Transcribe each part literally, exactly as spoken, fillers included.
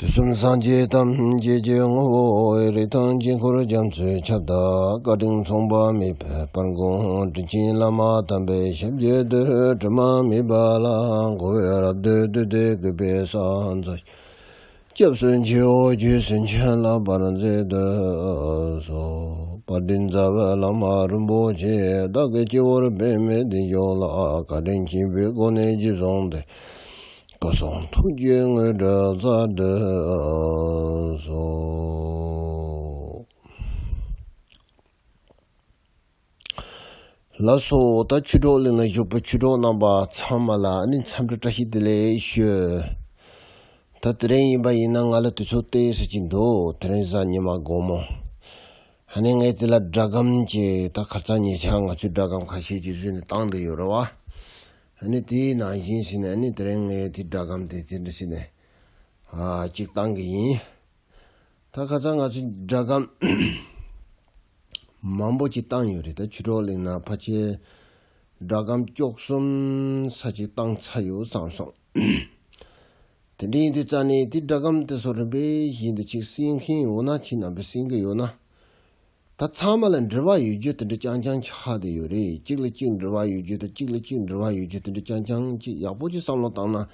དུས་གསུམ་སངས་རྒྱས་ཐམས་ཅད་ཀྱི་ངོ་བོ། རིགས་དང་དཀྱིལ་འཁོར་རྒྱ་མཚོའི་ཁྱབ་བདག་བཀའ་དྲིན་མཚུངས་པ་མེད་པའི་དཔལ་མགོན། དྲིན་ཅན་བླ་མ་དམ་པའི་ཞབས་ཀྱི་རྡུལ། དྲི་མ་མེད་པ་ལ་གུས་པས་རབ་ཏུ་བཏུད་དེ་གུས་པས་ཕྱག་འཚལ། སྐྱབས་སུ་མཆིའོ། རྗེས་སུ་མཆི་ལ་བར་མཛད་དུ་གསོལ། དཔལ་ལྡན་རྩ་བའི་བླ་མ་རིན་པོ་ཆེ། བདག་གི་སྤྱི་བོར་པདྨའི་གདན་བཞུགས་ལ། བཀའ་དྲིན་ཆེན་པོའི་སྒོ་ནས་རྗེས་བཟུང་སྟེ། སྐུ་གསུང་ཐུགས་ཀྱི་དངོས་གྲུབ་སྩལ་དུ་གསོལ། ལགས་སོ། ད་ཆོས་གྲོགས་གླིང་ན་བཞུགས་པའི་ཆོས་གྲོགས་རྣམ་པ་ཚང་མ་ལ་ཨ་ནི་འཚམས་འདྲི་བཀྲ་ཤིས་བདེ་ལེགས་ཞུ། ད་དེ་རིང་ཡིན་པ་ཡིན་ན་ང་ལ་དུས་ཚོད་ཏོག་ཙམ་ཅིག་འདུག་དེ་རིང་གཟའ་ཉི་མ་དགོང་མོ། ཨ་ནི་ངས་དེ་ལ་སྒྲ་སྒམ་གྱི་ད་ཁ་སང་ཉེ་ཆར་ང་ཚོས་སྒྲ་སྒམ་ཁ་ཤས་ཅིག་བཟོས་ནས་བཏང་བསྡད་ཡོད་རེད་བ། ཨ་ནི་དེའི་ནང་བཞིན་བྱས་ནས་ཨ་ནི་དེ་རིང་ངས་དེ་སྒྲ་སྒམ་དེ་དེ་འདྲ་བྱས་ནས་ཨ་གཅིག་བཏང་གི་ཡིན། ད་ཁ་སང་ང་ཚོས་སྒྲ་སྒམ་མང་པོ་ཅིག་བཏང་ཡོད་རེད། ད་ཆོས་གྲོགས་གླིང་ན་ཕལ་ཆེར་སྒྲ་སྒམ་བཅུ་གསུམ་ཙམ་ཅིག་བཏང་ཚར་ཡོད་བསམ་སོང་། དེ་འདྲ་ཡིན་དུས་ཙང་ནས་དེ་སྒྲ་སྒམ་དེ་ཚོ་རིམ་པས་བཞིན་དུ་ཅིག་གསན་མཁན་ཡོད་ན། ཁྱེད་རྣམ་པས་གསན་གྱི་ཡོད་ན། ད་ཚང་མ་ལ་འབྲེལ་བ་ཡོད་རྒྱུ་དེ་འདྲ་རྐྱང་རྐྱང་ཆགས་བསྡད་ཡོད་རེད། གཅིག་ལ་གཅིག་འབྲེལ་བ་ཡོད་རྒྱུ་དང་གཅིག་ལ་གཅིག་འབྲེལ་བ་ཡོད་རྒྱུ་དེ་འདྲ་རྐྱང་རྐྱང་ཅིག་ཡག་པོ་ཅིག་བསམ་བློ་བཏང་ན།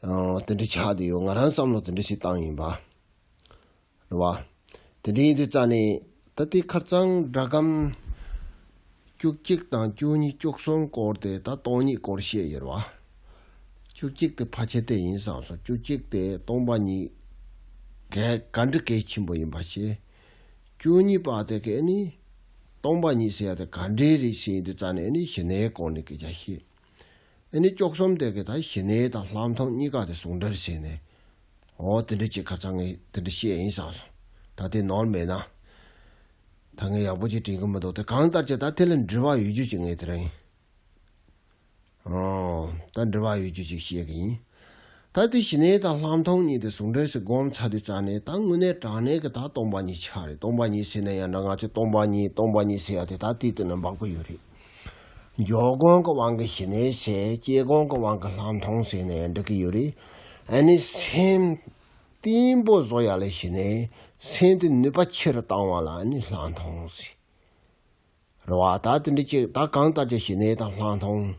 ཨང་། དེ་འདྲ་ཆགས་བསྡད་ཡོད། ང་རང་བསམ་བློ་དེ་འདྲ་ཞིག་བཏང་ཡིན་པ། རེད་བ། དེ་འདྲ་ཡིན་དུས་ཙང་ནས་ད་ལྟའི་ཁ་སང་སྒྲ་སྒམ་བཅུ་གཅིག་དང་བཅུ་གཉིས་བཅུ་གསུམ་སྐོར་དེ་ད་སྟོང་ཉིད་སྐོར་བཤད་ཡོད་རེད་བ། བཅུ་གཅིག་དེ་ཕལ་ཆེར་དེ་ཡིན་བསམ་སོང་། བཅུ་གཅིག་དེ་སྟོང་པ་ཉིད་གལ་ག་འདྲ་གལ་ཆེན་པོ་ཡིན་པ་ཞིག་བཅུ་གཉིས་པ་དེ་གས་ནི་སྟོང་པ་ཉིད་ཟེར་ཡ་དེ་ག་འདྲའི་རེད་ཟེར་དུས་ཙང་ནས་ནི་ཞི་གནས་སྐོར་ནས་སྐད་ཆ་བཤད། ཨ་ནི་བཅུ་གསུམ་དེ་གས་ད་ཞི་གནས་དང་ལྷག་མཐོང་གཉིས་ཀ་དེ་ཟུང་འབྲེལ་བྱས་ནས། འོ་དེ་འདྲ་ཅིག་ཁ་སང་ངས་དེ་འདྲ་བཤད་ཡིན་བསམ་སོང་། ད་དེ་ནོར་མེད་ན། ད་ངས་ཡག་པོ་ཅིག་དྲན་གི་མི་འདུག་དེ་གང་ལྟར་ཅིག་ད་དེ་ལ་འབྲེལ་བ་ཡོད་རྒྱུ་ཅིག་ངས་དེ་རིང་། ཨོ། ད་འབྲེལ་བ་ཡོད་རྒྱུ་ཅིག་བཤད་གི་ཡིན། ད་དེ་ཞི་གནས་དང་ལྷག་མཐོང་གཉིས་དེ་ཟུང་འབྲེལ་ཟེར་སྒོམ་ཚར་དུས་ཙང་ནས་ད་དངོས་གནས་དྲང་གནས་ཀྱི་ད་སྟོང་པ་ཉིད་ཆགས་རེད། སྟོང་པ་ཉིད་ཟེར་ན་ཡང་འདྲ། ང་ཚོས་སྟོང་པ་ཉིད་སྟོང་པ་ཉིད་ཟེར་ཡ་དེ་ད་དེའི་སྟེང་ན་འབབ་གི་ཡོད་རེད། འཇོག་སྒོམ་གྱི་དབང་གིས་ཞི་གནས་ཟེར། དབྱེ་སྒོམ་གྱི་དབང་གིས་ལྷག་མཐོང་ཟེར་ནས་འགྲིག་གི་ཡོད་རེད། ཨ་ནི་སེམས་བརྟན་པོ་བཟོ་ཡ་ལ་ཞི་གནས། སེམས་དེ་ནུས་པ་ཆེ་རུ་བཏང་བ་ལ་ཨ་ནི་ལྷག་མཐོང་ཟེར། རེད་བ། ད་དེ་འདྲ་ཅིག་ད་གང་ལྟར་ཀྱང་ཞི་གནས་དང་ལྷག་མཐོང་།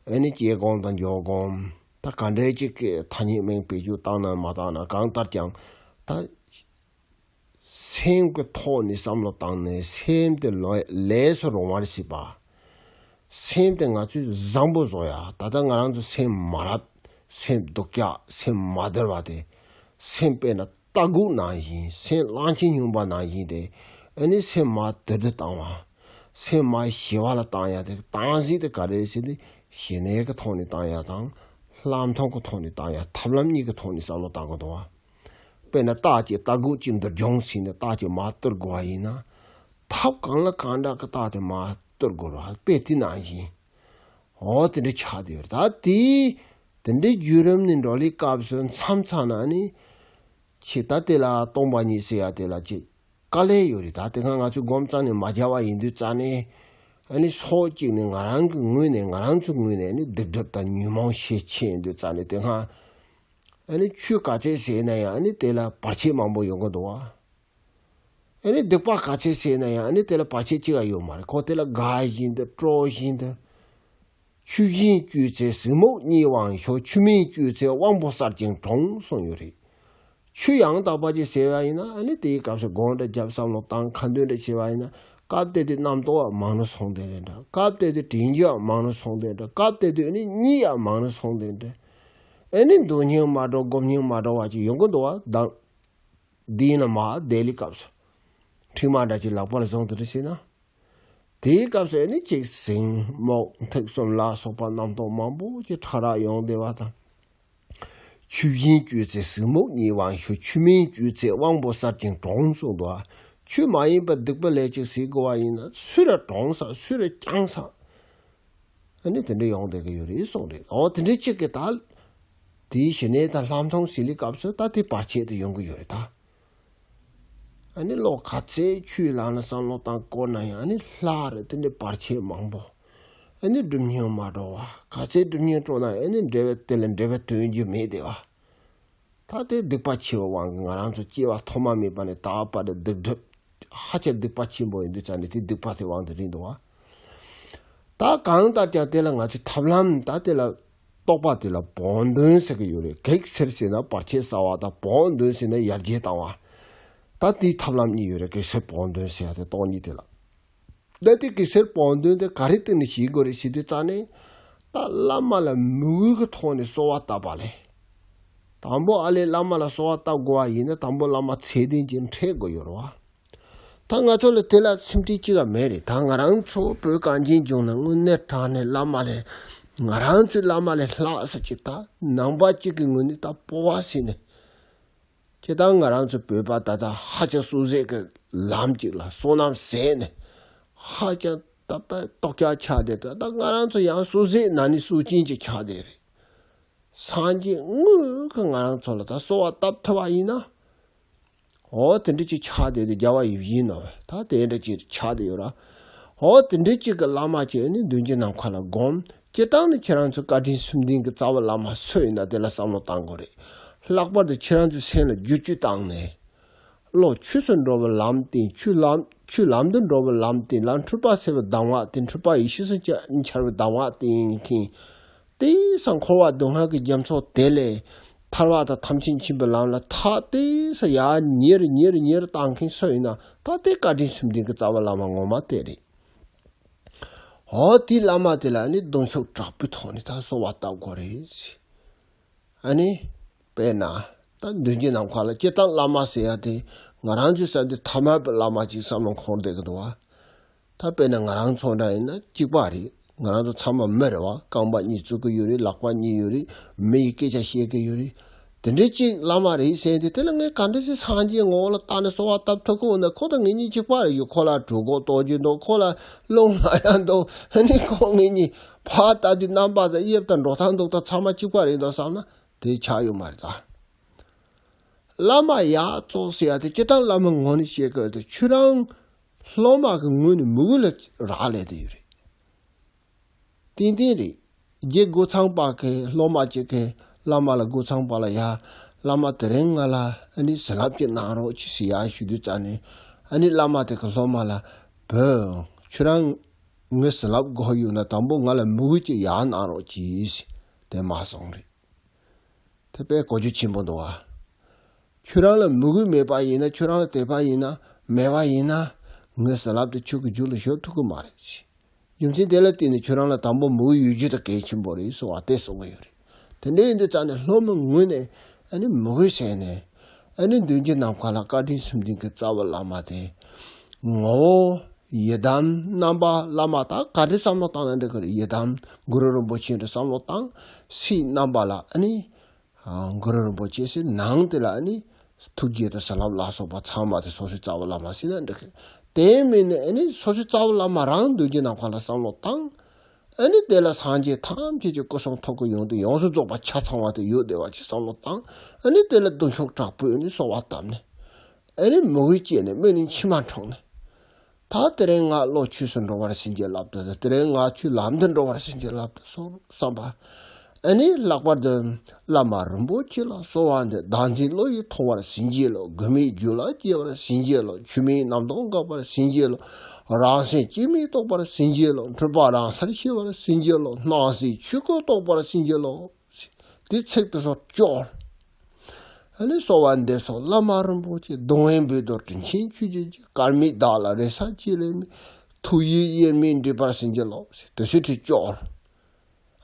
ཨ་ནི་དབྱེ་སྒོམ་དང་འཇོག་སྒོམ། ད་ག་འདྲའི་ཅིག་གི་ཐ་སྙད་མིང་བེད་སྤྱོད་བཏང་ན་མ་བཏང་ན་གང་ལྟར་ཀྱང་ད། སེམས་ཀྱི་ཐོག་ནས་བསམ་བློ་བཏང་ནས་སེམས་དེ་ལོ་ལས་སུ་རུང་བར་བྱེད་པ། སེམས་དེ་ང་ཚོས་བཟང་པོ་བཟོ་ཡ། ད་ལྟ་ང་རང་ཚོ་སེམས་མ་རབས། སེམས་སྡུག་ཅག་སེམས་མ་བདེ་བ་དེ། སེམས་དཔེར་ན་རྟ་གུག་ནང་བཞིན། སེམས་གླང་ཆེན་སྨྱོན་པ་ནང་བཞིན་དེ། ཨ་ནི་སེམས་མ་དུལ་དུ་བཏང་བ། སེམས་མ་ཞི་བ་ལ་བཏང་ཡ་དེ་བཏང་གཟིགས་དེ་ག་རེ་ཟེར་ཏེ། ཞི་གནས་ཀྱི་ཐོག་ནས་བཏང་ཡ་དང་། ལྷག་མཐོང་གི་ཐོག་ནས་བཏང་ཡ། ཐབས་ལམ་གཉིས་ཀྱི་ཐོག་ནས་བསམ་བློ་བཏང་དགོས་འདུག་བ། དཔེར་ན་རྟ་གཅིག་རྟ་གུག་གཅིག་འདིར་སྦྱོངས་ཟིན་ནས་རྟ་གཅིག་མར་གཏོར་དགོས་པ་ཡིན་ན། ཐབས་གང་ལ་གང་འདྲ་གི་རྟ་དེ་མར་གཏོར་དགོས་རེད་བ། དཔེ་དེ་ནང་བཞིན། འོ་དེ་འདྲ་ཆགས་བསྡད་ཡོད་རེད། ད་དེ་དེ་འདྲའི་བརྒྱུད་རིམ་ནས་འགྲོ་ལེའི་སྐབས་སུ་མཚམས་མཚམས་ན་ནི། ཆེ་ད་དེ་ལ་སྟོང་པ་ཉིད་ཟེར་ཡ་དེ་ལ་ཅིག་དཀའ་ལས་ཡོད་རེད། ད་དེ་སྔ་ང་ཚོས་སྒོམ་རྩ་ནས་མ་སྦྱར་བ་ཡིན་དུས་རྩ་ནས། ཨ་ནི་ཕྱོགས་གཅིག་ནས་ང་རང་གི་ངོས་ནས་ང་རང་ཚོའི་ངོས་ནས་ནི་སྡིག་སྒྲིབ་དང་ཉོན་མོངས་ཤས་ཆེ་ཡིན་དུས་རྩ་ནས་དེ་སྔ། ཨ་ནི་ཆོས་ག་ཚད་ཟེར་ན་ཡང་ཨ་ནི་དེ་ལ་བར་ཆད་མང་པོ་ཡོང་གི་འདུག་བ། ཨ་ནི་སྡིག་པ་ག་ཚད་ཟེར་ན་ཡང་ཨ་ནི་དེ་ལ་བར་ཆད་གཅིག་ཡང་ཡོད་མ་རེད། ཁོ་དེ་ལ་དགའ་བཞིན་དུ་སྤྲོ་བཞིན་དུ། ཆུ་བཞིན་སྐྱོད་ཚེ་གཟིག་མོ་གཉིས་དབང་ཤོར། ཆུ་མིན་སྐྱོད་ཚེ་དབང་པོ་གསལ་ཅིང་གྲོངས་གསུངས་ཡོད་རེད། ཆུ་ཡང་དག་པ་ཅིག་ཟེར་བ་ཡིན་ན་ཨ་ནི་དེའི་སྐབས་སུ་སྒོམ་འདྲ་བརྒྱབ་བསམ་བློ་བཏང་ཁ་འདོན་འདྲ་བྱས་པ་ཡིན་ན། སྐབས་དེ་དུས་རྣམ་རྟོག་མང་རུ་སོང་དེ་འདྲ། སྐབས་དེ་དུས་དྲན་རྒྱུ་མང་རུ་སོང་དེ་འདྲ། སྐབས་དེ་དུས་ཨ་ནི་གཉིད་ཡང་མང་རུ་སོང་དེ་འདྲ། ཨ་ནི་འདུག་སྙིང་མ་བྲོ་སྒུག་སྙིང་མ་བྲོ་བ་ཅིག་ཡོང་གི་འདུག་བ། དང་། འདི་ཡིན་ན་མ་བསྡད་ལི་སྐབས་སུ། ཁྲིད་མ་འདྲ་ཅིག་ལག་པ་ལ་བཟུང་དེ་འདྲ་བྱས་ན། དེའི་སྐབས་སུ་ཨ་ནི་ཅིག་གཟིག་མོ་ཐིག་གསུམ་ལ་སོགས་པ་རྣམ་རྟོག་མང་པོ་ཅིག་ཕྲ་རགས་ཡོང་བསྡད་པ་དང་། ཆུ་བཞིན་སྐྱོད་ཚེ་གཟིག་མོ་གཉིས་དབང་ཤོར། ཆུ་མིན་སྐྱོད་ཚེ་དབང་པོ་གསལ་ཅིང་གྲོངས་གསུངས་འདུག་བ། ཆུ་མ་ཡིན་པ་སྡིག་པ་ལས་ཅིག་ཟེར་དགོས་པ་ཡིན་ན་སུ་ར་གྲོངས་ས་སུ་ར་བསྐྱངས་ས། ཨ་ནི་དེ་འདྲ་ཡོང་བསྡད་ཀྱི་ཡོད་རེད་གསུངས་རེད། འོ་དེ་འདྲའི་ཅིག་གི་ད། དེའི་ཞི་གནས་དང་ལྷག་མཐོང་ཟེར་ལི་སྐབས་སུ་ད་དེ་བར་ཆད་དེ་ཡོང་གི་ཡོད་རེད་ད། ཨ་ནི་བློ་ག་ཚད་ཆུའི་ལམ་ལ་བསམ་བློ་བཏང་བསྐོར་ན་ཡང་ཨ་ནི་ལྷག་རེད། དེ་འདྲའི་བར་ཆད་མང་པོ། ཨ་ནི་སྒྲིབ་སྙིང་མ་བྲོ་བ། ག་ཚད་སྒྲིབ་སྙིང་བྲོ་ན་ཨ་ནི་འབྲེལ་བའི་དེ་ལ་འབྲེལ་བའི་དོན་རྒྱུ་མེད་དེ་བ། ད་དེ་སྡིག་པ་ཆེ་བའི་དབང་གིས་ང་རང་ཚོ་སྐྱེ་བ་ཐོག་མ་མེད་པ་ནས་ད་བར་དུ་སྡིག་སྒྲིབ་ཧ་ཅང་སྡིག་པ་ཆེན་པོ་ཡིན་དུས་ཙང་ནས་དེ་སྡིག་པ་དེ་དབང་དུ་རིགས་འདུག་བ། ད་གང་ལྟར་ཀྱང་དེ་ལ་ང་ཚོས་ཐབས་ལམ་ད་དེ་ལ་རྟོགས་པ་དེ་ལ་བོགས་འདོན་ཟེར་གྱི་ཡོད་རེད། གེགས་སེལ་ཟེར་ན་བར་ཆད་བསལ་བ་དང་བོགས་འདོན་ཟེར་ན་ཡར་རྒྱས་བཏང་བ། ད་དེའི་ཐབས་ལམ་གཉིས་ཡོད་རེད། གེགས་སེལ་བོགས་འདོན་ཟེར་ཡ་དེ་སྟོང་ཉིད་དེ་ལ། ད་དེ་གེགས་སེལ་བོགས་འདོན་དེ་ག་རེ་བརྟེན་ནས་བྱེད་དགོས་རེད་ཟེར་དུས་ཙང་ནས། ད་བླ་མ་ལ་མོས་གུས་ཀྱི་ཐོག་ནས་གསོལ་བ་བཏབ་པ་ལས། དང་པོ་ཨ་ལས་བླ་མ་ལ་གསོལ་བ་བཏབ་དགོས་པ་ཡིན་ན་དང་པོ་བླ་མ་ཚད་ལྡན་ཅིག་འཕྲད་དགོས་ཡོད་རེད་བ། ད་ང་ཚོ་ལ་དེ་ལ་སེམས་ཁྲལ་ཅི་ག་མེད་རེད། ད་ང་རང་ཚོ་བོད་གངས་ཅན་ལྗོངས་ནས་དངོས་གནས་དྲང་གནས་བླ་མ་ལས། ང་རང་ཚོའི་བླ་མ་ལས་ལྷག་ས་ཅིག་ད་ནང་པ་གཅིག་གི་ངོས་ནས་ད་སྤོབས་པ་ཟེར་ནས། སྤྱིར་བཏང་ང་རང་ཚོ་བོད་པ་ད་ལྟ་ཧ་ཅང་སོ་སོའི་གི་ལམ་གཅིག་ལ་བསོད་ནམས་ཟད་ནས་ཧ་ཅང་ད་དཔེ་སྟོབས་རྒྱལ་ཆགས་བསྡད། ད་ད་ང་རང་ཚོ་ཡང་སོ་སོའི་ན་ནི་སུ་ཅན་ཅིག་ཆགས་བསྡད་རེད། སངས་རྒྱས་དངོས་ཀྱིས་ང་རང་ཚོ་ལ་ད་གསོལ་བ་བཏབ་ཐུབ་པ་ཡིན་ན། འོ་དེ་འདྲ་ཅིག་ཆགས་བསྡད་དེ་རྒྱལ་བ་ཡིད་བཞིན་ནོ། ད་དེ་འདྲ་ཅིག་ཆགས་བསྡད་ཡོད་ར། འོ་དེ་འདྲ་ཅིག་གི་བླ་མ་ཅིག་ནི་མདུན་གྱི་ནམ་མཁའ་ལ་བསྒོམ། སྤྱིར་བཏང་ནི་ཁྱེད་རང་ཚོ་བཀའ་དྲིན་གསུམ་ལྡན་གྱི་རྩ་བའི་བླ་མ་སུ་ཡིན་ན་དེ་ལ་བསམ་བློ་བཏང་དགོས་རེད། ལྷག་པར་དུ་ཁྱེད་རང་ཚོའི་སེམས་ལ་བསྒྱུར་བཅོས་བཏང་ནས། བློ་ཆོས་སུ་འགྲོ་བའི་ལམ་བསྟན། ཆོས་ལམ་ཆོས་ལམ་དུ་འགྲོ་བའི་ལམ་བསྟན་ལ། འཁྲུལ་པ་སེལ་བའི་གདམས་ངག་བསྟན། འཁྲུལ་པ་ཡེ་ཤེས་སུ་འཆར་བའི་གདམས་ངག་བསྟན་མཁན། དེ་སང་འཁོར་བ་སྡུག་བསྔལ་གྱི་རྒྱ་མཚོ་དེ་ལས་ཐར་བ་དང་ཐམས་ཅད་མཁྱེན་པའི་ལམ་ལ་ཐག་དེ་སང་ཡར་ཉེ་རུ་ཉེ་རུ་ཉེ་རུ་བཏང་མཁན་སུ་ཡིན་ན། ད་དེ་བཀའ་དྲིན་གསུམ་ལྡན་གྱི་རྩ་བའི་བླ་མ་ངོ་མ་དེ་རེད། འོ་དེའི་བླ་མ་དེ་ལ་ནི་གདུང་ཤུགས་དྲག་པོའི་ཐོག་ནས་ད་གསོལ་བ་བཏབ་དགོས་རེད། ཨ་ནི། དཔེར་ན། ད་མདུན་གྱི་ནམ་མཁའ་ལ་སྤྱིར་བཏང་བླ་མ་ཟེར་ཡ་དེ། ང་རང་ཚོའི་བསམ་དུས་ཐ་མལ་པའི་བླ་མ་ཅིག་བསམ་བློ་འཁོར་བསྡད་ཀྱི་འདུག་བ། ད་དཔེར་ན་ང་རང་ཚོ་འདྲ་ཡིན་ན་གཅིག་པ་རེད། ང་རང་ཚོ་ཚང་མ་མི་རེད་བ། རྐང་པ་གཉིས་བཙུགས་ཀྱི་ཡོད་རེད། ལག་པ་གཉིས་ཡོད་རེད། མི་ཡི་སྐད་ཆ་བཤད་ཀྱི་ཡོད་རེད། དེ་འདྲའི་གཅིག་བླ་མ་རེད་ཟེར་དུས། དེ་ལ་ངས་ག་འདྲ་ཞིག་སངས་རྒྱས་ངོ་བོ་ལ་བལྟས་ནས་གསོལ་བ་བཏབ་ཐུབ་ཀྱི་འོ་ན། ཁོ་དང་ངེད་གཉིས་གཅིག་པ་རེད། ཡོད། ཁོ་ལ་གྲོད་ཁོག་ལྟོགས་ཀྱི་འདུག་ཁོ་ལ་རླུང་ལངས་ཡ་འདུག་ཨ་ནི་ཁོ་ངེད་གཉིས་ཕར་ལྟ་དུས་རྣམ་པ་དང་དབྱིབས་དང་འགྲོ་སྟངས་འདུག་ད་ཚང་མ་གཅིག་པ་རེད་འདུག་བསམ་ན། དེ་ཆགས་ཡོད་མ་རེད་ད། བླ་མ་ཡག་བཙོག་ཟེར་ཡ་དེ་སྤྱིར་བཏང་བླ་མའི་ངོས་ནས་བཤད་དགོས་དེ། ཁྱོད་རང་སློབ་མ་གི་ངོས་ནས་མི་འོས་ལ་རག་ལས་དེ་ཡོད་རེད། ཏན་ཏན་རེད། རྗེ་སྒོ་ཚང་པ་གི་སློབ་མ་ཅིག་གིས་བླ་མ་ལ། སྒོ་ཚང་པ་ལ། ཡ། བླ་མ་དེ་རིང་ང་ལ་ཨ་ནི་བྱིན་རླབས་ཅིག་གནང་རོགས་གྱིས་ཟེར་ཡ་ཞུ་དུས་ཙང་ནས། ཨ་ནི་བླ་མ་དེ་གིས་སློབ་མ་ལ། བུ། ཁྱོད་རང་ངའི་བྱིན་རླབས་དགོས་ཡོད་ན་དང་པོ་ང་ལ་མི་འོས་ཅིག་ཡར་གནང་རོགས་གྱིས་ཟེར། དེ་མ་སོང་རེད། དེ་དཔེ་གོ་རྒྱུ་ཆེན་པོ་འདུག་བ། ཁྱོད་རང་ལ་མི་འོས་མེད་པ་ཡིན་ན། ཁྱོད་རང་ལ་དད་པ་ཡིན་ན། མེད་པ་ཡིན་ན། ངའི་བྱིན་རླབས་དེ་ཁྱོད་ཀྱི་རྒྱུད་ལ་ཞུགས་ཐུབ་ཀྱི་མ་རེད། རྒྱུ་མཚན་དེ་ལ་བརྟེན་ནས་ཁྱོད་རང་ལ་དང་པོ་མི་འོས་ཡོད་རྒྱུ་དེ་གལ་ཆེན་པོ་རེད་ཟེར་བ་དེ་གསུང་གི་ཡོད་རེད། དེ་འདྲ་ཡིན་དུས་ཙང་ནས་སློབ་མའི་ངོས་ནས་ཨ་ནི་མི་འོས་བྱས་ནས། ཨ་ནི་མདུན་གྱི་ནམ་མཁའ་ལ་བཀའ་དྲིན་གསུམ་ལྡན་གྱི་རྩ་བའི་བླ་མ་དེ། ངོ་བོ། ཡི་དམ་རྣམ་པ། བླ་མ་ད་ག་འདྲ་བསམ་བློ་བཏང་ན་འགྲིག་གི་རེད། ཡི་དམ། གུ་རུ་རིན་པོ་ཆེ་འདྲ་བསམ་བློ་བཏང་། སའི་རྣམ་པ་ལ་ཨ་ནི། ཨ། གུ་རུ་རིན་པོ་ཆེ་ཟེར། ནང་དེ་ལ་ཨ་ནི་ཐུགས་རྗེ་དང་བྱིན་རླབས་ལ་སོགས་པ་ཚང་མ་དེ་སོ་སོའི་རྩ་བའི་བླ་མ་ཟེར་ན་འགྲིག་གི། དེ་མིན་ནས་ཨ་ནི་སོ་སོའི་རྩ་བའི་བླ་མ་རང་མདུན་གྱི་ནམ་མཁའ་ལ་བསམ་བློ་བཏང་། ཨ་ནི་དེ་ལ་སངས་རྒྱས་ཐམས་ཅད་ཀྱི་སྐུ་གསུང་ཐུགས་ཀྱི་ཡོན་ཏན་ཡོངས་སུ་རྫོགས་པ་ཆ་ཚང་བ་དེ་ཡོད་བསྡད་པ་ཅིག་བསམ་བློ་བཏང་། ཨ་ནི་དེ་ལ་གདུང་ཤུགས་དྲག་པོས་ཨ་ནི་གསོལ་བ་བཏབ་ནས། ཨ་ནི་མོས་གུས་སྐྱེས་ནས་སྨན་གླིང་མཆིལ་མ་འཁྲུངས་ནས། ད་དེ་རིང་ང་བློ་ཆོས་སུ་འགྲོ་བར་བྱིན་གྱིས་བརླབ་ཏུ། དེ་རིང་ང་ཆོས་ལམ་དུ་འགྲོ་བར་བྱིན་གྱིས་བརླབ་ཏུ་གསུངས་བསམ་པ། ཨ་ནི་ལྷག་པར་དུ་བླ་མ་རིན་པོ་ཆེ་ལ་གསོལ་བ་འདེབས། བདག་འཛིན་བློ་ཡིས་ཐོངས་པར་བྱིན་གྱིས་རློབས། མགོན་མེད་རྒྱུད་ལ་སྐྱེ་བར་བྱིན་གྱིས་རློབས། ཆོས་མིན་རྣམ་རྟོག་འགག་པར་བྱིན་གྱིས་རློབས། རང་སེམས་སྐྱེ་མེད་རྟོགས་པར་བྱིན་གྱིས་རློབས། འཁྲུལ་པ་རང་སར་ཞི་བར་བྱིན་གྱིས་རློབས། སྣང་སྲིད་ཆོས་སྐུ་རྟོགས་པར་བྱིན་གྱིས་རློབས། དེ་ཚིག་དེ་ཚོ་སྐྱོར། ཨ་ནི་གསོལ་བ་འདེབས་སོ། བླ་མ་རིན་པོ་ཆེ། གདུང་བས་འབུལ་དོ་དྲིན་ཆེན་ཁྱོད་ཀྱི་རྗེ། དཀར་མེ་དག་ལ་རེ་ས་གཅིག་ལས་མེད། ཐུགས་ཡིད་དབྱེར་མེད་འདྲེས་པར་བྱིན་གྱིས་རློབས། དེ་ཚོའི་ཁྲིད་སྐྱོར།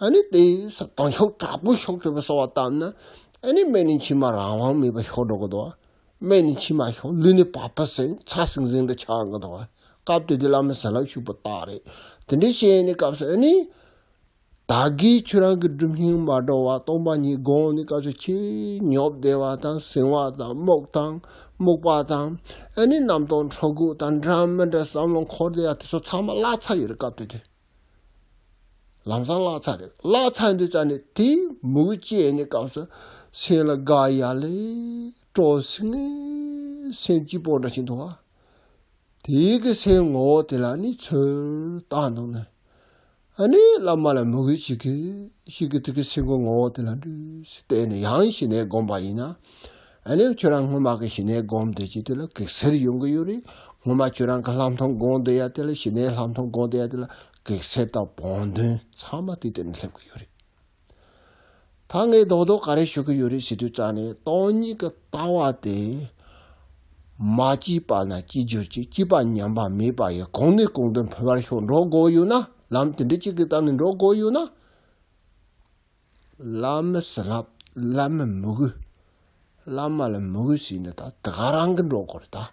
ཨ་ནི་དེ་ས་གདུང་ཤུགས་དྲག་པོ་ཤུགས་ཆེ་བའི་གསོལ་བ་བཏབ་ན། ཨ་ནི་སྨན་གླིང་མཆིལ་མ་རང་དབང་མེད་པར་ཤོར་འགྲོ་གི་འདུག་སྨན་གླིང་མཆིལ་མ་ཤོར། ལུས་ནི་བ་སྤུ་ཟིང་། ཚ་ཟིང་ཟིང་འདྲ་ཆགས་འགྲོ་གི་འདུག་སྐབས་དེ་དུས་བླ་མའི་བྱིན་རླབས་ཤུགས་པོ་དག་རེད། དེ་འདྲའི་བཤད་ནས་སྐབས་སུ་ཨ་ནི། ད་གིན་ཁྱོད་རང་གི་སྒྲུབ་སྙིང་མ་འགྲོ་བ་སྟོང་པ་ཉིད་དགོངས་ནས་སྐབས་སུ་ཆེས་ཉོབ་བསྡད་པ་དང་། ཟིང་བ་དང་། རྨོངས་དང་། རྨུགས་པ་དང་། ཨ་ནི་རྣམ་རྟོག་འཕྲོ་འགུག་དང་འདྲ་མི་འདྲ་བསམ་བློ་འཁོར་བསྡད་ཡ་དེ་ཚོ་ཚང་མ་བརླག་ཚར་ཡོད་རེད། སྐབས་དེ་དུས་ལམ་སང་བརླག་ཚར་རེད། བརླག་ཚར་དུས་ཙང་ནས་དེ་མུ་གེ་སྐྱེས་ནས་སྐབས་སུ་སེམས་ལ་དགའ་ཡ་ལས་སྤྲོ་སེམས་ངན་སེམས་སྐྱིད་པོ་འདྲ་ཞིག་འདུག་བ། དེའི་གི་སེམས་ངོ་བོ་དེ་ལ་ནི་ཚུར་བལྟ་འདུག་ནས། ཨ་ནི་བླ་མ་ལ་མོས་གུས་བྱེད་ཀྱི་ཞིག་གི་དུས་ཀྱི་སེམས་ཀྱི་ངོ་བོ་དེ་ལ་འདྲུད་ཟེར་བལྟས་ནས་ཡང་ཞི་གནས་བསྒོམ་པ་ཡིན་ན། ཨ་ནི་ཁྱོད་རང་སྔོན་མ་གི་ཞི་གནས་བསྒོམ་དེ་ཅིག་དེ་ལ་གེགས་སེལ་ཡོང་གི་ཡོད་རེད། སྔོན་མ་ཁྱོད་རང་གི་ལྷག་མཐོང་བསྒོམ་དེ་ཡ་དེ་ལ་ཞི་གནས་ལྷག་མཐོང་བསྒོམ་དེ་ཡ་དེ་ལ་གེགས་སེལ་དང་བོགས་འདོན་ཚང་མ་དེ་དེ་ནས་སླེབས་ཀྱི་ཡོད་རེད། ད་ངས་རྡོག་རྡོག་ག་རེ་ཞུ་གི་ཡོད་རེད་ཟེར་དུས་ཙང་ནས་སྟོང་ཉིད་ཀྱི་ལྟ་བ་དེ། མ་སྐྱེས་པ་ན་སྐྱེ་འགྱུར་ཅིག་སྐྱེས་པ་ཉམས་པ་མེད་པ་ཡི་གོང་ནས་གོང་དུ་འཕེལ་བར་ཤོག་འགྲོ་དགོས་ཡོད་ན། ལམ་དེ་འདྲ་གཅིག་གི་སྟེང་ནས་འགྲོ་དགོས་ཡོད་ན། བླ་མའི་བྱིན་རླབས། བླ་མའི་མོས་གུས། བླ་མ་ལ་མོས་གུས་བྱས་ནས་ད་དེ་ག་རང་གིས་འགྲོ་དགོས་རེད་ད།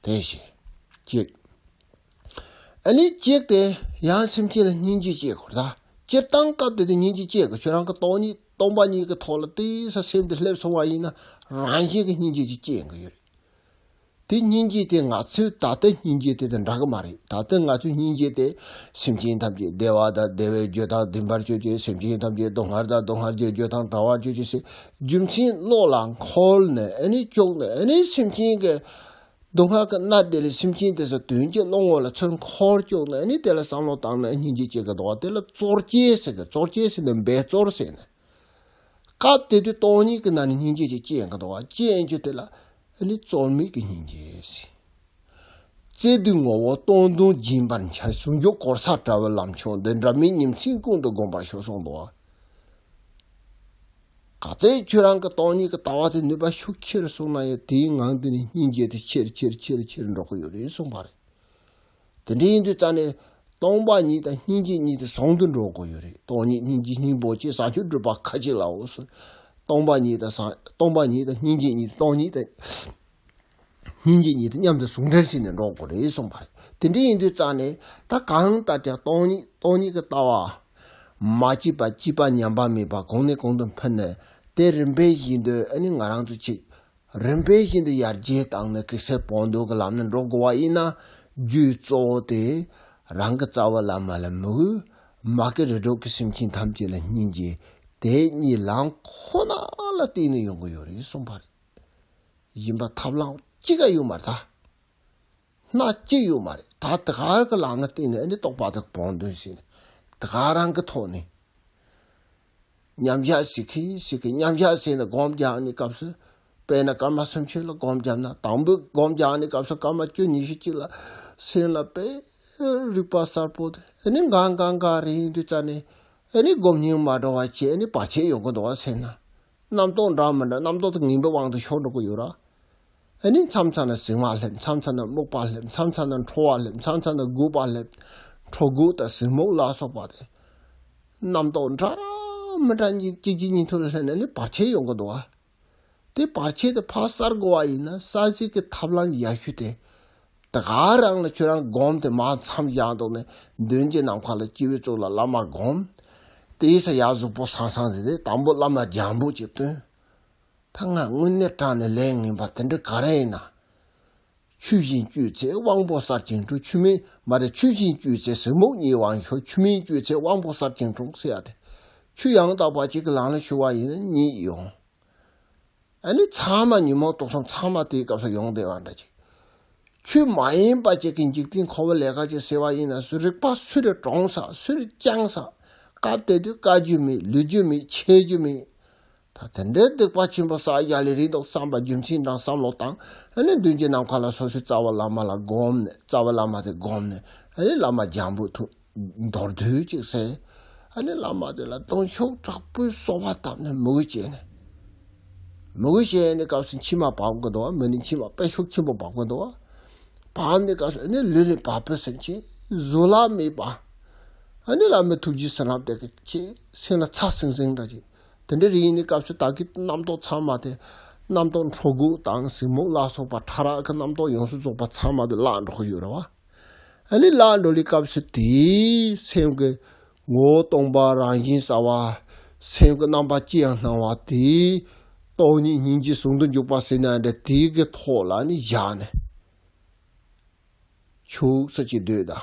དེ་བཞིན་གཅིག་ཨ་ནི་གཅིག་དེ་ཡང་སེམས་ཅན་ལ་སྙིང་རྗེ་སྐྱེ་དགོས་རེད་ད། སྤྱིར་བཏང་སྐབས་དེ་དུས་སྙིང་རྗེ་སྐྱེ་དགོས། ཁྱོད་རང་གི་སྟོང་ཉིད་སྟོང་པ་ཉིད་ཀྱི་ཐོག་ལ་ཏོག་ཙམ་སེམས་དེ་སླེབས་སོང་བ་ཡིན་ན་རང་བཞིན་གྱི་སྙིང་རྗེ་ཅིག་སྐྱེ་ཡོང་གི་ཡོད་རེད། དེ་སྙིང་རྗེ་དེ་ང་ཚོའི་ད་ལྟའི་སྙིང་རྗེ་དེ་དང་འདྲ་གི་མ་རེད། ད་ལྟའི་ང་ཚོའི་སྙིང་རྗེ་དེ་སེམས་ཅན་ཐམས་ཅད་བདེ་བ་དང་བདེ་བའི་རྒྱུ་དང་བདེན་པར་གྱུར་ཅིག་སེམས་ཅན་ཐམས་ཅད་སྡུག་བསྔལ་དང་སྡུག་བསྔལ་གྱི་རྒྱུ་དང་བྲལ་བར་གྱུར་ཅིག་ཟེར་རྒྱུ་མཚན་བློ་ལ་འཁོར་ནས་ཨ་ནི་བཅུག་ནས་ཨ་ནི་སེམས་ཅན་གྱི་སྡུག་བསྔལ་གྱི་མནར་དེ་ལས་སེམས་ཅན་དེ་ཚོ་དོན་གྱི་བློ་ངོ་ལ་ཚུར་འཁོར་བཅུག་ནས་ཨ་ནི་དེ་ལ་བསམ་བློ་བཏང་ནས་སྙིང་རྗེ་སྐྱེ་གི་འདུག་བ། དེ་ལ་གཙོར་སྐྱེས་ཟེར་གི། གཙོར་སྐྱེས་ཟེར་ནས་འབད་གཙོར་ཟེར་ནས། སྐབས་དེ་དུས་སྟོང་ཉིད་ཀྱི་ནང་ནས་སྙིང་རྗེ་ཅིག་སྐྱེ་ཡོང་གི་འདུག་བ། སྐྱེ་ཡོང་རྒྱུ་དེ་ལ་ཨ་ནི་རྩོལ་མེད་ཀྱི་སྙིང་རྗེ་ཟེར། བརྩེ་གདུང་ངོ་བོ་སྟོང་གདུང་འབྱིན་པར་འཆར། ཟུང་འཇུག་གོལ་ས་བྲལ་བའི་ལམ་མཆོག་འདི། འབྲལ་མེད་ཉིན་མཚན་ཀུན་ཏུ་བསྒོམ་པར་ཤོག་གསུངས་འདུག་བ། ག་ཚད་ཁྱོད་རང་གི་སྟོང་ཉིད་ཀྱི་ལྟ་བ་དེ་ནུས་པ་ཤུགས་ཆེ་རུ་སོང་ན་ཡང་དེའི་ངང་དུ་ནི་སྙིང་རྗེ་དེ་ཆེར་ཆེར་ཆེར་ཆེར་འགྲོ་གི་ཡོད་རེད་གསུངས་པ་རེད། དེ་འདྲ་ཡིན་དུས་ཙང་ནས་སྟོང་པ་ཉིད་དང་སྙིང་རྗེ་གཉིས་དེ་ཟུང་དུ་འགྲོ་དགོས་ཡོད་རེད། སྟོང་ཉིད་སྙིང་རྗེ་སྙིང་པོ་ཅན། བྱང་ཆུབ་སྒྲུབ་པ་ཁ་ཅིག་ལའོ་ཟེར། སྟོང་པ་ཉིད་དང་བྱང་སྟོང་པ་ཉིད་དང་སྙིང་རྗེ་གཉིས། སྟོང་ཉིད་དང་སྙིང་རྗེ་གཉིས་དེ་མཉམ་དུ་ཟུང་འབྲེལ་བྱས་ནས་འགྲོ་དགོས་རེད་གསུངས་པ་རེད། དེ་འདྲ་ཡིན་དུས་ཙང་ནས་ད་གང་ལྟར་ཀྱང་སྟོང་ཉིད་སྟོང་ཉིད་ཀྱི་ལྟ་བ། མ་སྐྱེས་པ་སྐྱེས་པ་ཉམས་པ་མེད་པ་གོང་ནས་གོང་དུ་འཕེལ་ནས་དེ་རིམ་པས་བཞིན་དུ་ཨ་ནི་ང་རང་ཚོ་ཅིག་རིམ་པས་བཞིན་དུ་ཡར་རྒྱས་བཏང་ནས་གེགས་སེལ་བོགས་འདོན་གྱི་ལམ་ནས་འགྲོ་དགོས་པ་ཡིན་ན། རྒྱུའི་གཙོ་བོ་དེ་རང་གི་རྩ་བའི་བླ་མ་ལ་མོས་གུས། མ་གི་རིགས་དྲུག་གི་སེམས་ཅན་ཐམས་ཅད་ལ་སྙིང་རྗེ། དེ་གཉིས་ལམ་ཁོ་ན་ལ་བརྟེན་ནས་ཡོང་གི་ཡོད་རེད་གསུངས་པ་རེད། གཞན་པ་ཐབས་ལམ་གཅིག་ཀ་ཡོད་མ་རེད་ད། སྣ་གཅིག་ཡོད་མ་རེད། ད་དེ་ག་གི་ལམ་ལ་བརྟེན་ནས་ཨ་ནི་རྟོགས་པ་དང་བོགས་འདོན་བྱས་ནས་དེ་ག་རང་གི་ཐོག་ནས། མཉམ་བཞག་ཟེར་གི་ཟེར་གི། མཉམ་བཞག་ཟེར་ནས་སྒོམ་རྒྱག་ནི་སྐབས་སུ། དཔེར་ན་སྐར་མ་སུམ་ཅུ་ལ་སྒོམ་བརྒྱབ་ན། དང་པོའི་སྒོམ་རྒྱག་ནི་སྐབས་སུ་སྐར་མ་བཅུ་ཉི་ཤུ་གཅིག་ལ་སེམས་ལ་དཔེ་རིག་པ་གསལ་པོ་དེ་ཨ་ནི་འགའ་འགའ་འགའ་རེ་ཡིན་དུས་ཙ་ནས་ཨ་ནི་སྒོམ་སྙིང་མ་འདྲ་བ་བྱས། ཨ་ནི་བར་ཆད་ཡོང་གི་འདུག་བ་སེམས་ན། རྣམ་རྟོག་འདྲ་མི་འདྲ། རྣམ་རྟོག་དེ་ངན་པའི་དབང་དུ་ཤོར་འགྲོ་གི་ཡོད་ར། ཨ་ནི་མཚམས་མཚམས་ན་གཟིགས་མ་སླེབས། མཚམས་མཚམས་ན་སྨུག་པ་སླེབས། མཚམས་མཚམས་ན་ཁྲོ་བ་སླེབས། མཚམས་མཚམས་ན་སྒུག་པ་སླེབས། ཁྲོ་སྒུག་དང་གཟིགས་སྨུག་ལ་སོགས་པ་དེ། རྣམ་རྟོག་འདྲ་མི་འདྲ་གཉིས་གཅིག་གི་གཉིས་ཐོག་ལ་སླེབས་ནས་ནི་བར་ཆད་ཡོང་གི་འདུག་བ། དེ་བར་ཆད་དེ་ཕར་བསལ་དགོས་པ་ཡིན་ན་བསལ་བྱེད་ཀྱི་ཐབས་ལམ་ཡག་ཤོས་དེ། དེ་ག་རང་ལ་ཁྱོད་རང་སྒོམ་དེ་མར་མཚམས་བཞག་འདུག་ནས་མདུན་གྱི་ནམ་མཁའ་ལ་སྤྱི་བོའི་གཙུག་ལ་བླ་མ་སྒོམ། དེའི་ས་ཡ་གཟུགས་པོ་སང་སང་ཟེར་ཏེ་དང་པོ་བླ་མ་རྒྱང་པོ་ཅིག་སྟོན། ད་ང་དངོས་གནས་དྲང་ནས་ལས་ངན་པ་དེ་འདྲ་ག་རེ་ཡིན་ན། ཆུ་བཞིན་སྤྱོད་ཚེ་དབང་པོ་གསར་བྱེད་འཁྲུངས། ཆུ་མིན་མ་རེད། ཆུ་བཞིན་སྤྱོད་ཚེ་གཟིགས་མོ་གཉིས་དབང་ཤོར། ཆུ་མིན་སྤྱོད་ཚེ་དབང་པོ་གསར་བྱེད་འཁྲུངས་ཟེར་ཡ་དེ། ཆུ་ཡང་དག་པ་ཅིག་གི་ལམ་ལ་ཞུགས་པ་ཡིན་ན་གཉིད་ཡོང་། ཨ་ནི་ཚང་མ་ཉོན་མོངས་དུག་གསུམ་ཚང་མ་དེའི་སྐབས་སུ་ཡོང་བསྡད་པ་འདྲ་ཅིག་ཆོས་མ་ཡིན་པ་ཅིག་གི་འཇིག་རྟེན་འཁོར་བའི་ལས་ཀ་ཅིག་ཟེར་བ་ཡིན་ན་སུ་རིག་པ་སུ་རེ་གྲོངས་ས་སུ་རེ་བསྐྱངས་ས། སྐབས་དེ་དུས་བཀའ་རྒྱུ་མེད། ལུས་རྒྱུ་མེད། འཆད་རྒྱུ་མེད། ད་དེ་འདྲའི་སྡིག་པ་ཆེན་པོ་བསགས་ཡ་ལས་རིགས་འདུག་བསམ་པ་རྒྱུ་མཚན་དང་བསམ་བློ་བཏང་། ཨ་ནི་མདུན་གྱི་ནམ་མཁའ་ལ་སོ་སོའི་རྩ་བའི་བླ་མ་ལ་སྒོམ་ནས། རྩ་བའི་བླ་མ་དེ་སྒོམ་ནས། ཨ་ནི་བླ་མ་རྒྱང་པོ་ཐུག་མདོར་བསྡུས་ཅིག་ཟེར། ཨ་ནི་བླ་མ་དེ་ལ་གདུང་ཤུགས་དྲག་པོས་གསོལ་བ་བཏབ་ནས་མོས་གུས་བྱས་ནས། མོས་གུས་བྱས་ནས་སྐབས་སུ་མཆི་མ་བབས་ཀྱི་འདུག་བ། མི་ནི་མཆི་མ་དཔེ་ཤུགས་ཆེན་པོ་བབས་ཀྱི་འདུག་བ། བབས་ནས་སྐབས་སུ་ཨ་ནི་ལུས་ལས་བབས་པའི་སེམས་ཅན་བཟོད་གླགས་མེད་པ། ཨ་ནི་བླ་མའི་ཐུགས་རྗེའི་བྱིན་རླབས་དེ་གི་ཁྱེད་སེམས་ལ་ཚ་ཟིང་ཟིང་འདྲ་ཅིག་དེ་འདྲ་རེ་ཡིན་ནི་སྐབས་སུ་ད་གི་རྣམ་རྟོག་ཚང་མ་དེ། རྣམ་རྟོག་འཁྲུལ་སྒུག་དང་གཟིགས་མོ་ལ་སོགས་པ་ཕྲ་རགས་ཀྱི་རྣམ་རྟོག་ཡོངས་སུ་རྫོགས་པ་ཚང་མ་དེ་བརླག་འགྲོ་གི་ཡོད་རེད་བ། ཨ་ནི་བརླག་འགྲོ་ལི་སྐབས་སུ་དེའི་སེམས་ཀྱི་ངོ་བོ་སྟོང་པ་རང་བཞིན་གསལ་བ། སེམས་ཀྱི་རྣམ་པ་ཅི་ཡང་སྣང་བ་དེའི་སྟོང་ཉིད་སྙིང་རྗེ་ཟུང་དུ་འཇུག་པ་ཟེར་ན་འདྲ། དེའི་གི་ཐོག་ལ་ནི་བཞག་ནས་ཆོས་ས་ཅིག་སྡོད་དང་།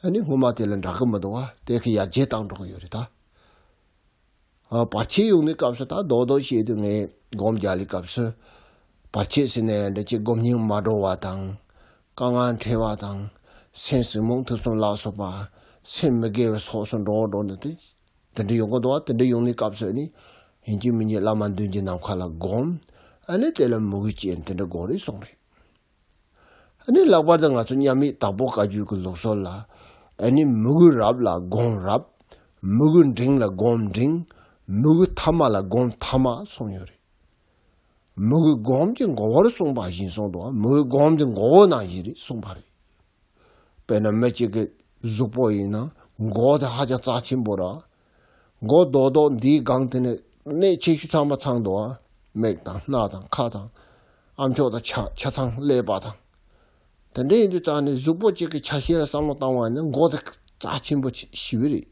ཨ་ནི་སྔོན་མ་དེ་ལ་འདྲ་གི་མི་འདུག་བ། དེ་གི་ཡར་རྒྱས་བཏང་འགྲོ་གི་ཡོད་རེད་ད། བར་ཆད་ཡོང་ནི་སྐབས་སུ་ད་རྡོག་རྡོག་བཤད་དུས་ངས་སྒོམ་རྒྱག་ལི་སྐབས་སུ། བར་ཆད་ཟེར་ནས་འདི་ཅིག་སྒོམ་སྙིང་མ་འགྲོ་བ་དང་། དཀའ་ངལ་འཕྲད་པ་དང་། སེམས་ཟིང་མོ་ཐུག་སོང་ལ་སོགས་པ། སེམས་མི་དགེ་བའི་ཕྱོགས་སུ་འགྲོ་འགྲོ་ནས་དེ་དེ་འདྲ་ཡོང་གི་འདུག་བ། དེ་འདྲ་ཡོང་ནས་སྐབས་སུ་ནི་ཡིན་གཅིག་མིན་གཅིག་བླ་མ་མདུན་གྱི་ནམ་མཁའ་ལ་སྒོམ། ཨ་ནི་དེ་ལ་མོས་གུས་བསྐྱེད་དེ་འདྲ་དགོས་རེད་གསུངས་རེད། ཨ་ནི་ལྷག་པར་དུ་ང་ཚོ་མཉམ་མེད་དྭགས་པོ་བཀའ་བརྒྱུད་ཀྱི་ལུགས་སྲོལ་ལ། ཨ་ནི་མོས་གུས་རབ་ལ་སྒོམ་རབ། མོས་གུས་འབྲིང་ལ་སྒོམ་འབྲིང་། མོས་གུས་ཐ་མ་ལ་སྒོམ་ཐ་མ་གསུངས་ཡོད་རེད། མོས་གུས་སྒོམ་གྱི་འགོག་པར་གསུངས་པ་བཞིན་གསུངས་འདུག་མོས་གུས་སྒོམ་གྱི་འགོག་པ་ནང་བཞིན་རེད་གསུངས་པ་རེད། དཔེར་ན་མི་གཅིག་གི་གཟུགས་པོ་ཡིན་ན་མགོ་དེ་ཧ་ཅང་རྩ་ཆེན་པོ་ར། མགོ་རྡོག་རྡོག་འདིའི་སྒང་དེ་ནས་གནད་ཆེ་ཤོས་ཚང་མ་ཚང་འདུག་ཨ། མིག་དང་སྣ་དང་ཁ་དང་། ཨ་མཆོག་དང་ཆ་ཆ་ཚང་ཀླད་པ་དང་། དེ་འདྲ་ཡིན་དུས་ཙང་ནས་གཟུགས་པོ་གཅིག་གི་ཆ་ཤས་ལ་བསམ་བློ་བཏང་བ་ཡིན་ན་མགོ་དེ་རྩ་ཆེན་པོ་ཆེ་ཞེ་པོ་རེད།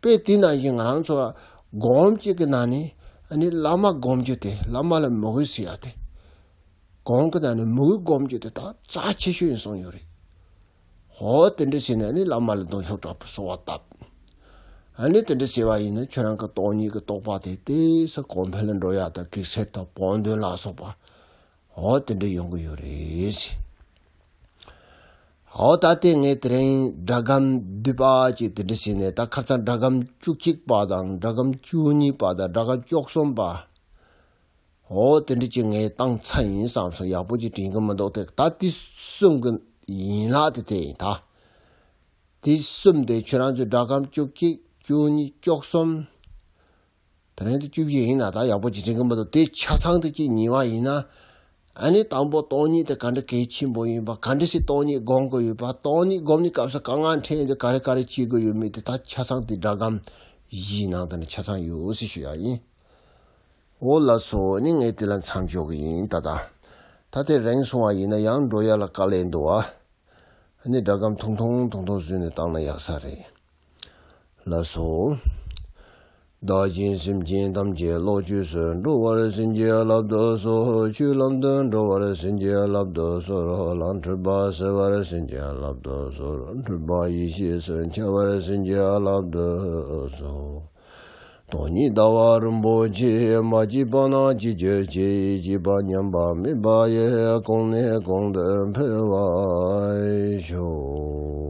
དཔེ་དེ་ནང་བཞིན་ང་རང་ཚོ་སྒོམ་གཅིག་གི་ནང་ནས་ཨ་ནི་བླ་མ་སྒོམ་རྒྱུ་དེ་བླ་མ་ལ་མོས་གུས་ཟེར་ཡ་དེ། སྒོམ་གྱི་ནང་ནས་མོས་གུས་སྒོམ་རྒྱུ་དེ་དག་རྩ་ཆེ་ཤོས་ཡིན་གསུངས་ཡོད་རེད། ཧོ་དེ་འདྲ་བྱས་ནས་ནི་བླ་མ་ལ་གདུང་ཤུགས་དྲག་པོས་གསོལ་བ་བཏབ། ཨ་ནི་དེ་འདྲ་བྱས་པ་ཡིན་ན་ཁྱོད་རང་གི་སྟོང་ཉིད་ཀྱི་རྟོགས་པ་དེ་དེ་ས་གོང་འཕེལ་ལ་འགྲོ་ཡག་དང་གེགས་སེལ་དང་བོགས་འདོན་ལ་སོགས་པ། ཧོ་དེ་འདྲ་ཡོང་གི་ཡོད་རེད། ཧོ་ད་ལྟའི་ངས་དེ་རིང་སྒྲ་སྒམ་བསྡུས་པ་ཅིག་དེ་འདྲ་བྱས་ནས་ད་ཁ་སང་སྒྲ་སྒམ་བཅུ་གཅིག་པ་དང་སྒྲ་སྒམ་བཅུ་གཉིས་པ་དང་སྒྲ་སྒམ་བཅུ་གསུམ་པ། འོ་དེ་འདྲ་ཅིག་ངས་བཏང་ཚར་ཡིན་བསམ་སོང་། ཡག་པོ་ཅིག་དྲན་གི་མི་འདུག་དེ་ད་དེ་གསུམ་གི་ཡན་ལག་དེ་དེ་ཡིན་ད། དེ་གསུམ་དེ་ཁྱོད་རང་ཚོའི་སྒྲ་སྒམ་བཅུ་གཅིག་བཅུ་གཉིས་བཅུ་གསུམ། དེ་རིང་དེ་བཅུ་བཞི་ཡིན་ན་ད་ཡག་པོ་ཅིག་དྲན་གི་མི་འདུག་དེ་ཆ་ཚང་དེ་ཅིག་ཉན་པ་ཡིན་ན། ཨ་ནི་དང་པོ་སྟོང་ཉིད་དེ་ག་འདྲ་གལ་ཆེན་པོ་ཡིན་པ། ག་འདྲ་ཞིག་སྟོང་ཉིད་སྒོམ་དགོས་ཡོད་པ། སྟོང་ཉིད་སྒོམ་ནི་སྐབས་སུ་དཀའ་ངལ་འཕྲད་ཡོད་དེ་ག་རེ་ག་རེ་བྱེད་དགོས་ཡོད་མེད་དེ་ད་ཆ་ཚང་དེ་སྒྲ་སྒམ་བཞིའི་ནང་དེ་ནས་ཆ་ཚང་ཡོད་ཟེར་ཞུ་ཡ་ཡིན། འོ་ལགས་སོ། ཨ་ནི་ངས་དེ་ལ་མཚམས་འཇོག་གི་ཡིན་ད་ལྟ། ད་དེ་རིང་སོང་བ་ཡིན་ན་ཡང་འགྲོ་ཡ་ལ་དཀའ་ལས་འདུག་ཨ། ཨ་ནི་སྒྲ་སྒམ་ཐུང་ཐུང་ཐུང་ཐུང་བཟོས་ནས་བཏང་ན་ཡག་ས་རེད། ལགས་སོ། བདག་གཞན་སེམས་ཅན་ཐམས་ཅད་བློ་ཆོས་སུ་འགྲོ་བར་བྱིན་གྱིས་བརླབ་ཏུ་གསོལ། ཆོས་ལམ་དུ་འགྲོ་བར་བྱིན་གྱིས་བརླབ་ཏུ་གསོལ། ལམ་འཁྲུལ་པ་སེལ་བར་བྱིན་གྱིས་བརླབ་ཏུ་གསོལ། འཁྲུལ་པ་ཡེ་ཤེས་སུ་འཆར་བར་བྱིན་གྱིས་བརླབ་ཏུ་གསོལ། སྟོང་ཉིད་ཟླ་བ་རིན་པོ་ཆེ། མ་སྐྱེས་པ་རྣམས་སྐྱེ་གྱུར་ཅིག་སྐྱེས་པ་ཉམས་པ་མེད་པ་ཡི། གོང་ནས་གོང་དུ་འཕེལ་བར་ཤོག